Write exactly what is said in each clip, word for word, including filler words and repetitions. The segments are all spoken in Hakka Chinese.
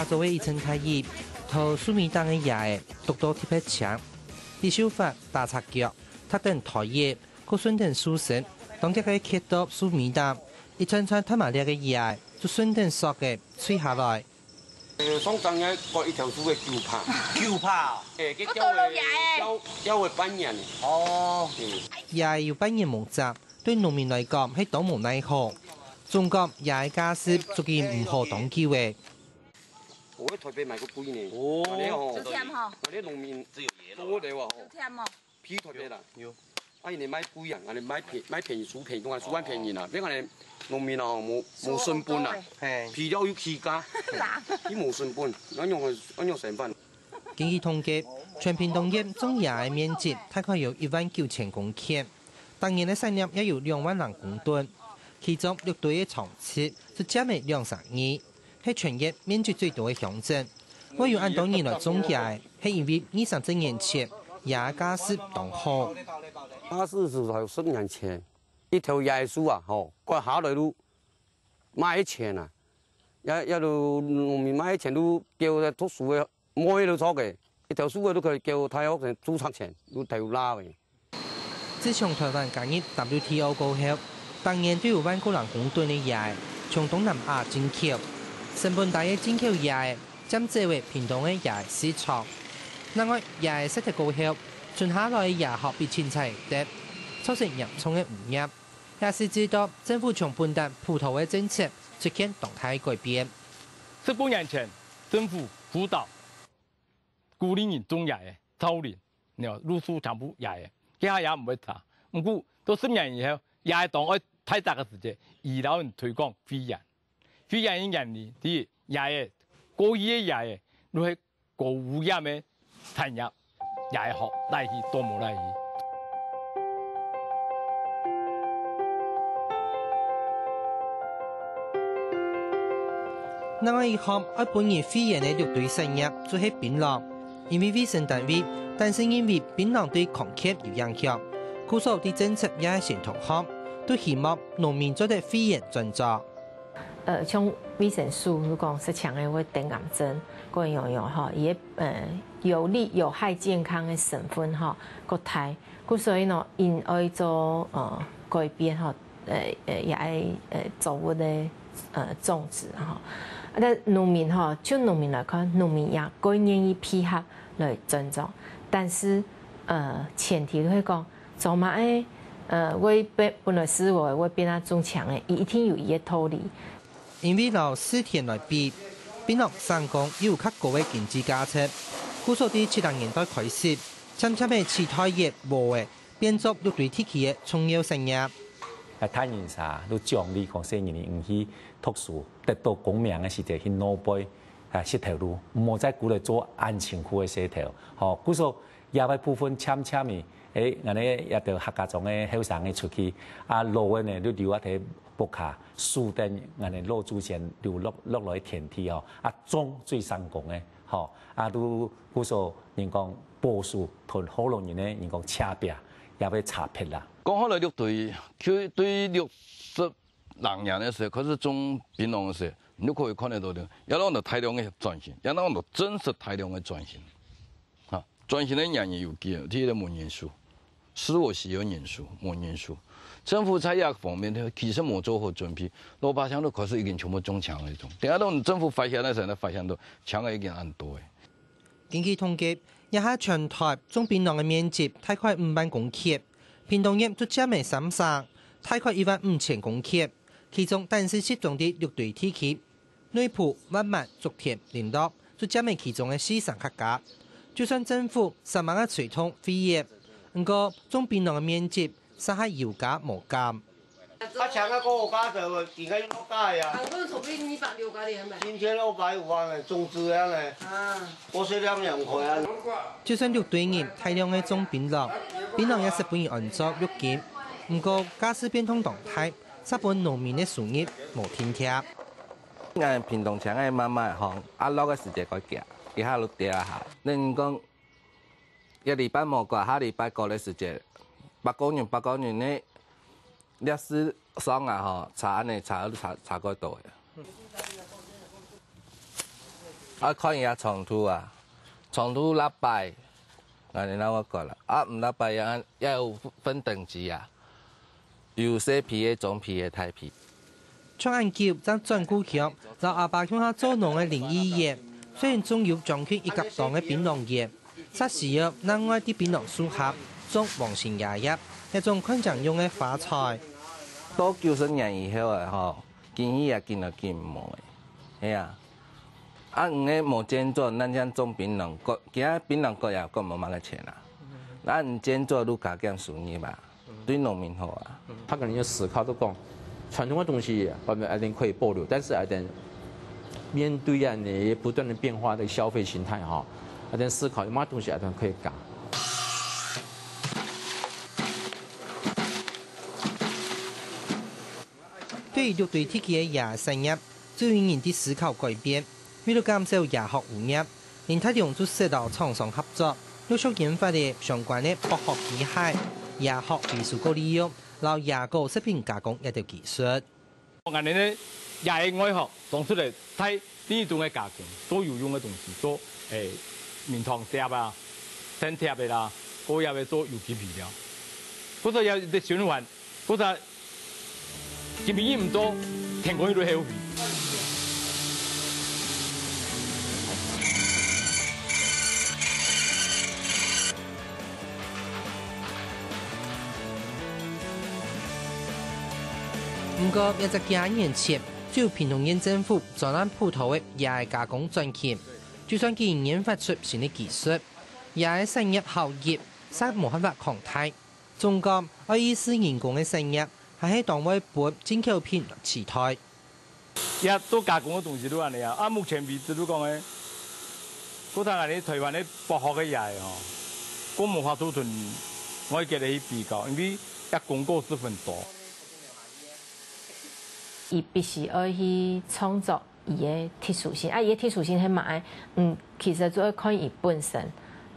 做个一層大衣，同樹尾頂个葉仔，涿到特別青。李秀發打赤腳，踏等台葉，過順等樹身，當遽个蹶到樹尾頂，一串串大麻粒个葉仔，就順等索个垂下來。呃，上張个割一條樹个九葩。九葩哦。誒，佢吊个，吊，吊个半年。哦。嗯。葉仔有半年無摘，對農民來講係當無奈何。總講葉仔價值足見毋好當久个。 我在台北買過貴呢。哦。恁樣吼，足甜吼。恁樣農民只有椰肉。多的哇吼。足甜吼。批特別啦。有。啊，人家賣貴啊，人家賣便，賣便宜，輸便宜，當然輸還便宜啦。別人農民啊，無，無成本啦。嘿。批料又起價。啦。佢無成本，恁樣，恁樣成本。根據統計，全屏東縣種椰个面積大概有一萬九千公頃，逐年个產量也有兩萬零公噸，其中六堆个長直就佔了兩成二。 係全縣面積最多个鄉鎮。會有恁多人來種椰，係因為二三十年前，椰價值當好。八十歲十年前，一頭椰樹啊，吼，割下來都賣錢啊，也，也都農民賣錢都叫在讀書个，妹都著个，一頭樹个都可以叫大學生注冊錢，都頭拉个。 自從臺灣加入W T O過後，逐年都有萬過零公噸个椰仔從東南亞進口，成本低个進口椰仔佔走个屏東个椰仔市場。另外，椰仔失忒過後，伸下來个椰殼比青菜還得，造成嚴重个污染，也係知道政府從本旦葡萄个政策出現當大个改變。十多年前，政府輔導鼓勵人種椰仔，造林，然後入手全部椰仔，這下也毋會差。毋過，到十年以後，椰仔當愛大隻个時節，佢摎人推廣肺炎。肺炎个原理，第一，椰仔過去个椰仔，就係高污染个產業，椰仔殼來去，多無來去。 另外一項愛分人肺炎个六堆產業就係檳榔，因為衛生單位單淨認為檳榔對康健有影響，故所在政策也係先導項，都希望農民做得肺炎轉做。呃，像衛生署就講，食青个會得癌症，各樣樣吼，佢个呃有利有害健康个成分吼，過大。 故所以呢，因愛做呃改變吼，呃呃也愛呃作物个呃種植吼。啊，但農民吼，就農民來看，農民也較願意配合來轉種，但是呃前提會講，做麼个呃會變本來係會會變啊種青个，佢一定有佢个道理。 因為摎蒔田來比，檳榔省講有較高个經濟價值，故所在七零年代開始，漸漸仔取代葉、禾仔，變做六堆地區个重要產業。啊，大人儕都獎勵講細人仔毋去讀書，得到功名个時節去外背啊食頭路，毋好再顧來做恁辛苦个事頭。吼，故所 這个部分漸漸仔，誒，𠊎等這兜客家庄个後生个出去，啊，老个呢，就留啊在屋下，守等𠊎等老祖先留落落來个田地吼，啊，種最成功个，吼，啊，就故所人講保守同學老人呢，人講赤壁，也會差別啦。講好來六堆，就對六十零年个時候，開始種檳榔个時候，你就可以看得到的，也讓到大量个轉型，也讓到真實大量个轉型。 啊，轉型个原因有幾个，第一个無人手，是我需要人手，無人手。政府在這方面呢，其實無做好準備，老百姓都開始已經全部種青个種。等下到政府發現个時候，發現到青个已經恁多个。根據統計，這下全台種檳榔个面積大概五萬公頃，屏東縣就佔了三成，大概一萬五千公頃，其中單是集中在六堆地區， 內埔、萬巒、竹田、麟洛，就佔了其中个四成較加。就算政府煞猛仔推動廢業，毋過種檳榔个面積煞係有加無減。啊，青个還有加著，應該有加个啊。啊，我從你二百六加的，今天二百五萬呢，種植个呢。啊。我說兩兩塊啊。就算六堆人大量个種檳榔，檳榔也係分人安做綠金，毋過價數變動當大，煞分農民个收入無定定。 𠊎屏東青个慢慢放，啊落个時節較遽，一下就跌下。恁講，一禮拜無割，下禮拜割个時節，八個銀，八個銀呢，這市場啊吼，差恁呢差差差過多个。啊，看伊个長度啊，長度六百，恁樣𠊎講啦。啊，毋六百也，也有分等級啊，有細皮个、中皮个、大皮。像恁久正轉故鄉，摎阿爸共下做農个林義業，雖然種有將近一甲檔个檳榔葉，煞需要另外在檳榔樹下種黃心野葉，這種看靚用个花菜。到九十年以後啊，吼，經濟也緊來緊無个，係啊。 啊，你个無耕作，咱像種檳榔，割，今仔檳榔割也割無麼个錢啊。啊，你耕作愈加減收入啊，對農民好啊。他可能就思考到講，傳統个東西，我們一定可以保留，但是一定面對啊，你不斷的變化的消費形態哈，一定思考有麼个東西一定可以改。 對於六堆地區个椰產業，就有人在思考改變，為了減少椰殼污染，林大中就識摎廠商合作，陸續研發了相關个剝殼機械、椰殼回收過利用、摎椰果食品加工這兜技術。𠊎等呢，椰个外殼裝出來，在第一種个加工，做有用个東西，做，誒，面湯貼啊、生貼个啦、果葉个做有機肥料。故所也一直循環， 故所今晡日毋做，天光日就後悔。毋過，一隻幾年前，就有屏東縣政府專案輔導个椰个加工轉型，就算佢研發出新个技術，椰个產業效益煞無辦法擴大。 總講，愛抑制人工个產業，還係當會分進口品來取代。也做加工个東西都恁樣啊。啊，目前為止都講誒，故所恁樣台灣个剝殼个椰仔吼，過無法度同外國个去比較，因為也供過十分多。佢必須愛去創作 佢个特殊性。啊，佢个特殊性係麼个？嗯，其實就愛看佢本身，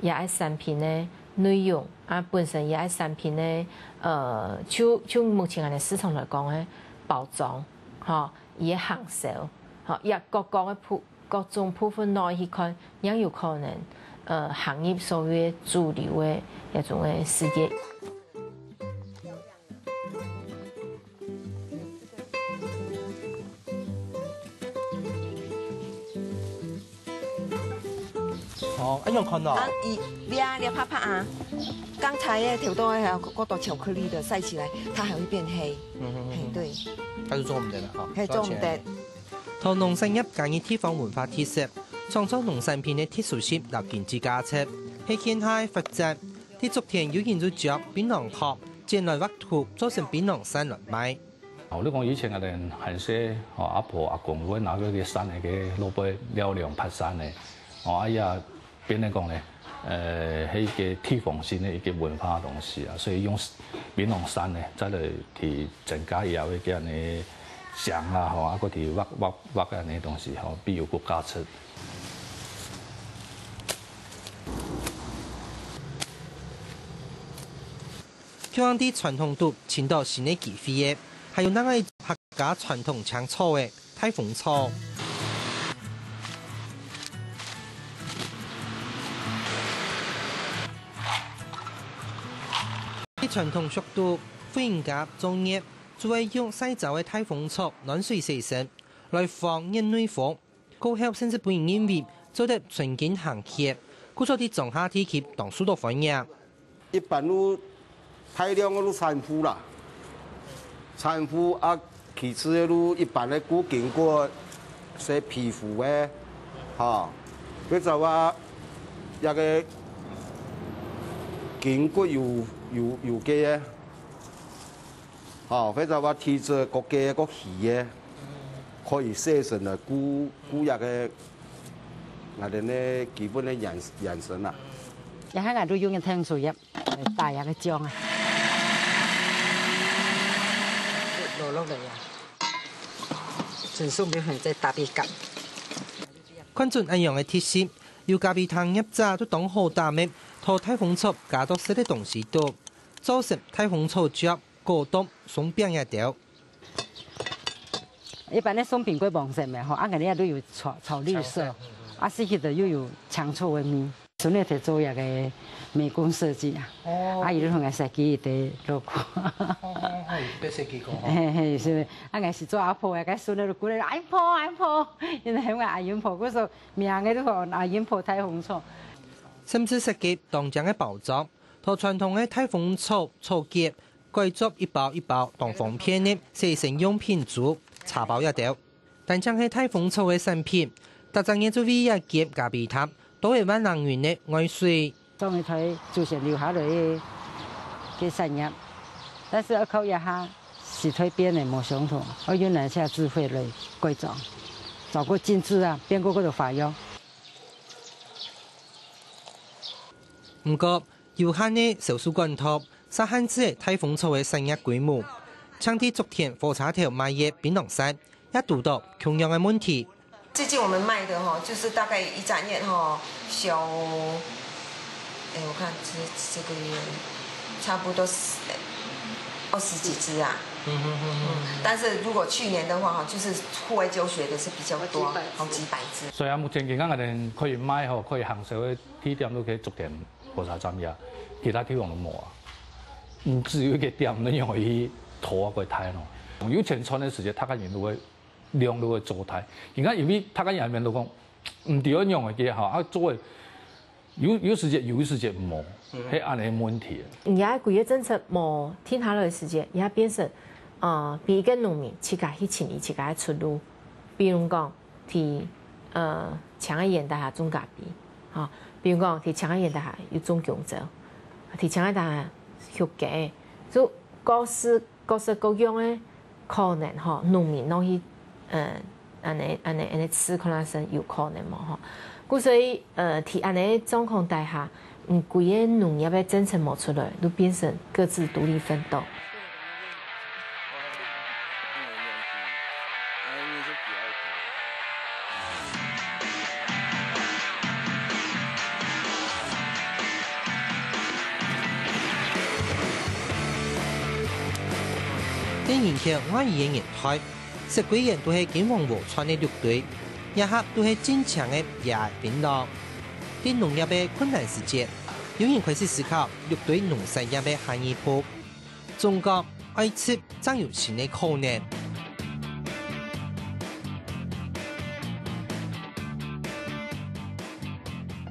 佢个產品个內容，啊，本身佢个產品个，呃，就，就目前个市場來講个包裝，吼，佢个行銷，吼，佢各個个部，各種部分內去看，正有可能，呃，行入所謂主流个這種个世界。 哦，恁樣看哦。啊，你，你啊，你拍拍啊，剛才个頭到个還有過多巧克力的曬起來，它還會變黑。嗯哼嗯哼。嘿，對。它就做毋得了哈。嘿，做毋得。同農產業加入地方文化特色，創造農產品个特殊性摎經濟價值，係現下个發展。在竹田有人就將檳榔殼剪來挖土，做成檳榔山來賣。 哦，你講以前个人還細，哦，阿婆阿公會拿該个山个該落背尞涼、爬山个，哦，哎呀，變成講呢，呃，係一個地方性个一個文化个東西啊，所以用檳榔山呢，再來去增加以後个恁呢牆啦，吼，啊，過去挖挖挖个恁呢東西，吼，比有個價值。 共樣在傳統肚尋到新个機會个，還有另外一種客家傳統青草个大風草。在傳統俗肚，婦人家做月就會用曬燥个大風草暖水洗身，來防月內風。 過後甚至分人認為做得存經行血，故所在庄下地區當受到歡迎。一般都大量个都產婦啦，產婦啊，其次个都一般个顧筋骨、洗皮膚个，哈，或者話，這個筋骨有有有个个。 吼，或者話體質較低个、較虛个，可以洗身來顧顧這個𠊎兜个基本个養養生啊。這下𠊎都用个天樹葉來打這個漿啊。落落來呀，真順便還再打比較。看準恁樣个特色，有咖啡廳業者都當好膽个，同大風草加到食个東西肚，做成大風草汁、 果凍、鬆餅這兜。一般个鬆餅較黃色个吼，啊，𠊎兜也都有炒炒綠色。炒色，嗯，嗯。啊，食起來又有青草个味。孫仔在做這个美工設計啊，哦。啊，佢就同𠊎設計一个logo。哦，哦，哦，有設計過吼。嘿，嘿，是。啊，𠊎是做阿婆个，該孫仔就鼓勵阿英婆，阿英婆，因為喊𠊎阿英婆，故所名个就安阿英婆大豐草。甚至設計當靚个包裝，同傳統个大豐草草結，改做一包一包當方便个洗身用品、紙、茶包這兜。 單淨係大豐草个產品，逐隻月就為這間咖啡廳多一萬零銀个外稅。上一代祖先留下來个，个產業，但是愛靠這下時代變了無相同，愛用哪些智慧來改裝，做過精緻啊，變過个多花樣。毋過， 有限个銷售管道，煞限制了大豐草个產業規模。淨在竹田火車頭賣个檳榔扇，也堵著共樣个問題。最近我們賣的吼，就是大概一隻月吼，小，哎，我看這，這個月差不多是二十幾隻啊。嗯哼哼哼。嗯，但是如果去年的話哈，就是戶外教學的是比較多，好幾百隻。所以啊，目前今个𠊎兜可以賣吼，可以行銷个地點都可以竹田 火車站呀，其他地方都無啊。嗯，只有一个店能容易拖過大咯。有錢賺个時節，大家人都會，量都會做大。你看，因為大家人面都講，毋知愛仰个个吼，啊，做个有，有時節有，有時節無，係恁呢問題。你愛規个政策無定下來个時節，也變成，呃，比一个農民自家去尋佢自家个出路。比如講， 在，呃，青个園底下種咖啡，吼，比如講，在青个園底下有種弓蕉，在青个園底下畜雞，就各式，各式各樣个可能，吼，農民攏去，呃，恁呢，恁呢，恁呢試看下先有可能無，吼。故所以，呃，在恁呢狀況底下， 嗯，規个農業个政策無出來，就變成各自獨立奮鬥。在人口外移个年代， 食桂圓都係金黃禾串个綠堆，這下都係盡青个野檳榔。在農業个困難時節，有人開始思考綠堆農產業个下一步。中國愛植正有新个可能，